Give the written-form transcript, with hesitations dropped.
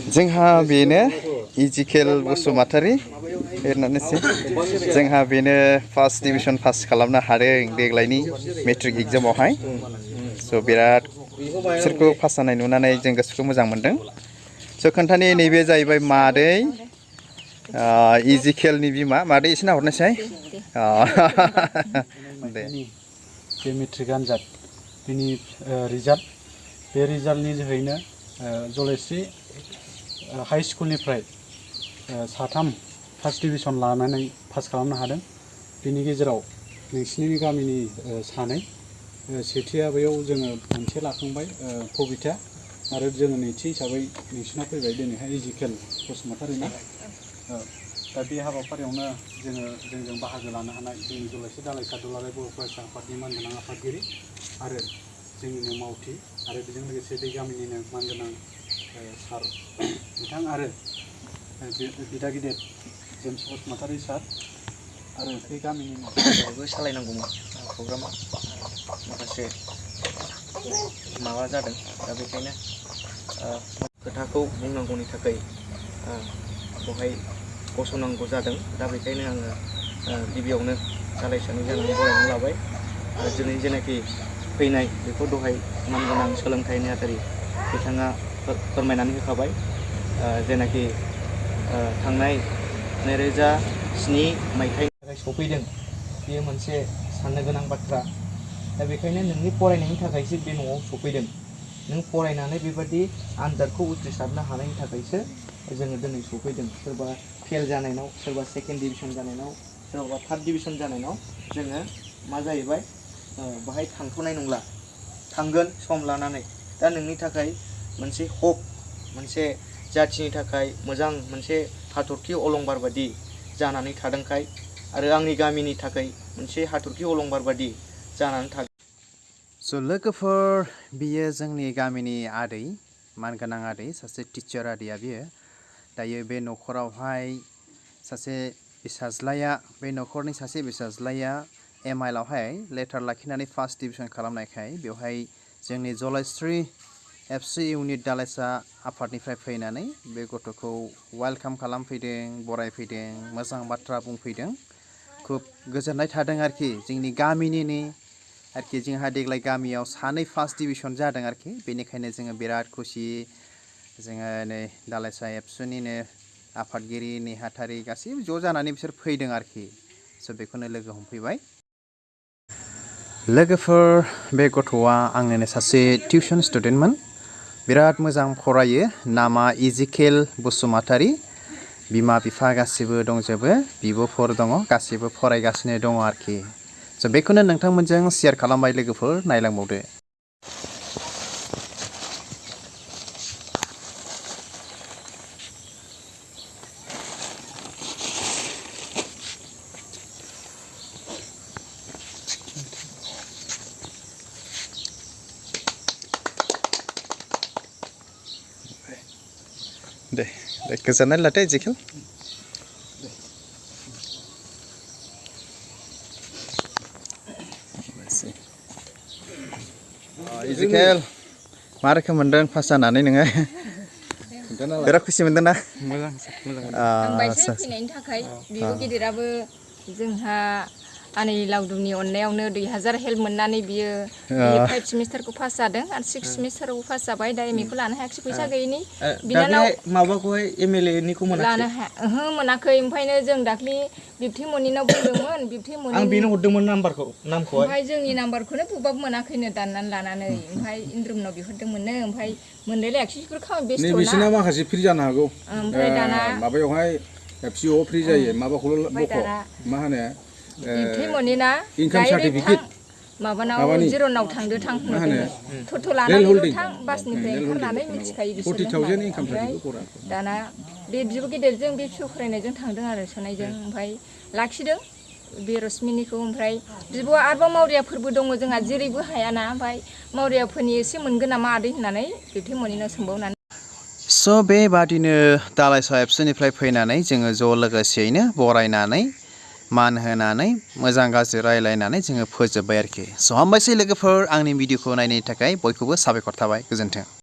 जोंहा बेनो इजिकेल बसुमतारी होननानैसो जोंहा बेनो फार्स्ट डिभिजन पास खालामनो हादों देग्लायनि मेट्रिक एग्जामावहाय स' बिराद बिसोरखौ पास जानाय नुनानै जों गोसोखौ मोजां मोनदों स' खोन्थानि नैबे जाहैबाय मादै इजिकेलनि बिमा मादै एसे नाहरनोसै दे बे मेट्रिक आनजाद बिनि रिजाल्ट बे रिजाल्टनि जोहैनो जलेस्रि हाई स्कुलनिफ्राय साथाम फार्स्ट डिभिजन लानानै पास खालामनो हादों बिनि गेजेराव नोंसिनि गामिनि सानै सेथिया बेयाव जोङो मोनसे लाखांबाय पबिता आरो जोङो नैथि हिसाबै नोंसिना फैबाय दिनैहाय इजिकेल बसुमतारी ना दा बे हाबाफारियावनो जोंजों बाहागो लानो हानाय जोंनि जलायस्रि दालाइसा दुलाराय बर' फरायसा आफादनि मानगोनां आफादगिरि आरो जोंनिनो मावथि आरो बेजों लोगोसे बे गामिनिनो मानगोनां सार बिथां आरो बिदा गिदिर जेम्स बसुमतारी सार आरो बे गामिनिनो सालायनांगौमोन प्रग्रामा माखासे माबा जादों दा बेखायनो खोथाखौ बुंनांगौनि थाखाय बेवहाय गसंनांगौ जादों दा बेखायनो आङो गिबियावनो सालायसानि जानानै बरायनानै लाबाय आरो दिनै जेनाखि फैनाय बेखौ दहाय मानगोनां सोलोंथाइ नेहाथारि बिथाङा फोरमायनानै होखाबाय जेनाखि थांनाय 2007 मायथाइनिफ्राय सफैदों बेयो मोनसे साननो गोनां बाथ्रा दा बेखायनो नोंनि फरायनायनि थाखायसो बे न'आव सफैदों नों फरायनानै बेबादि आनजादखौ उथ्रिसारनो हानायनि थाखायसो जोङो दिनै सफैदों सोरबा फेल जानायनाव सोरबा सेकेन्ड डिभिजन जानायनाव सोरबा थार्ड डिभिजन जानायनाव जोङो मा जाहैबाय बाहाय थांथ'नाय नंला थांगोन सम लानानै दा नोंनि थाखाय मोनसे हप मोनसे जाथिनि थाखाय मोजां मोनसे हाथरखि अलंबार बादि जानानै थादोंखाय आरो आंनि गामिनि थाखाय मोनसे हाथरखि अलंबार बादि जानानै थादों स' लोगोफोर बियो जोंनि गामिनि आदै मानगोनां आदै सासे टिचार आदैया बियो दायो बे न'खरावहाय सासे फिसाज्लाया बे न'खरनि सासे फिसाज्लाया MIL आवहाय लेटार लाखिनानै फार्स्ट डिभिजन खालामनायखाय बेवहाय जोंनि जलायस्रि FC इउनिट दालाइसा आफादनिफ्राय फैनानै बे गथ'खौ वेलकाम खालामफैदों बरायफैदों मोजां बाथ्रा बुंफैदों खुब गोजोननाय थादों आरोखि जोंनि गामिनिनो आरोखि जोंहा देग्लाय गामियाव सानै फार्स्ट डिभिजन जादों आरोखि बेनिखायनो जोङो बिराद खुसि जोङो नै दालाइसा एबसुनिनो आफादगिरि नेहाथारि गासैबो ज' जानानै बिसोर फैदों आरोखि स' बेखौनो लोगो हमफैबाय लोगोफोर बे गथ'आ आंनिनो सासे टिउसन स्टुडेन्टमोन बिराद मोजां फरायो नामा इजिकेल बसुमतारी बिमा बिफा गासिबो दंजोबो बिब'फोर दङ गासिबो फरायगासिनो दङ आरोखि स' बेखौनो नोंथांमोनजों शेयार खालामबाय लोगोफोर नायलांबावदो दे गोजोननाय लादो इजिकेल इजिकेल मा रोखोम मोनदों पास जानानै नोङो बिराद खुसि मोनदों ना मोजां आच्छा फैनायनि थाखाय बिबो गिदिराबो जोंहा आनै लावदुमनि अननायावनो 2000 हेल्प मोननानै बियो 5 सेमिस्टारखौ पास जादों आरो 6 सेमिस्टाराव पास जाबाय दा एमएखौ लानो हायाखै फैसा गैयिनि बिनानाव माबाखौहाय एमएलए निखौ मोनाखै लानो ओहो मोनाखै ओमफ्रायनो जों दाख्लि बिबथै मनिनाव बुंदोंमोन बिबथै मनि आं बेनो हरदोंमोन नाम्बारखौहाय ओमफ्राय जोंनि नाम्बारखौनो बुबाबो मोनाखैनो दाननानै लानानै ओमफ्राय इन्द्रमनाव बिहरदोंमोननो ओमफ्राय मोनलायलायाखै बिसोर खामानि बेस्थ' ना बिसिना माखासे फ्रि जानो हागौ ओमफ्राय दाना माबायावहाय एफसिअ फ्रि जायो माबाखौल' बख' मा होनो बिबथै मनिना इनकाम सार्टिफिकेट माबानाव जिर'नाव थांदो थां होनदों थथ' लानानै थां बासनिफ्राय ओंखारनानै मिथिखायो बिसोरो ओमफ्राय दाना बे बिब' गेदेरजों बे फिसौ फरायनायजों थांदों आरो सोनायजों ओमफ्राय लाखिदों बे रश्मिनिखौ ओमफ्राय बिब'आ आरोबाव मावरियाफोरबो दङ जोंहा जेरैबो हायाना ओमफ्राय मावरियाफोरनि एसे मोनगोन नामा आदै होननानै बिबथै मनिनाव सोंबावनानै स' बेबादिनो दालाइसा एबसुनिफ्राय फैनानै जोङो ज' लोगोसेयैनो बरायनानै मान होनानै मोजां गाज्रि रायलायनानै जोङो फोजोबबाय आरोखि स' हामबायसै लोगोफोर आंनि भिडिअखौ नायनायनि थाखाय बयखौबो साबायखर थाबाय गोजोन्थों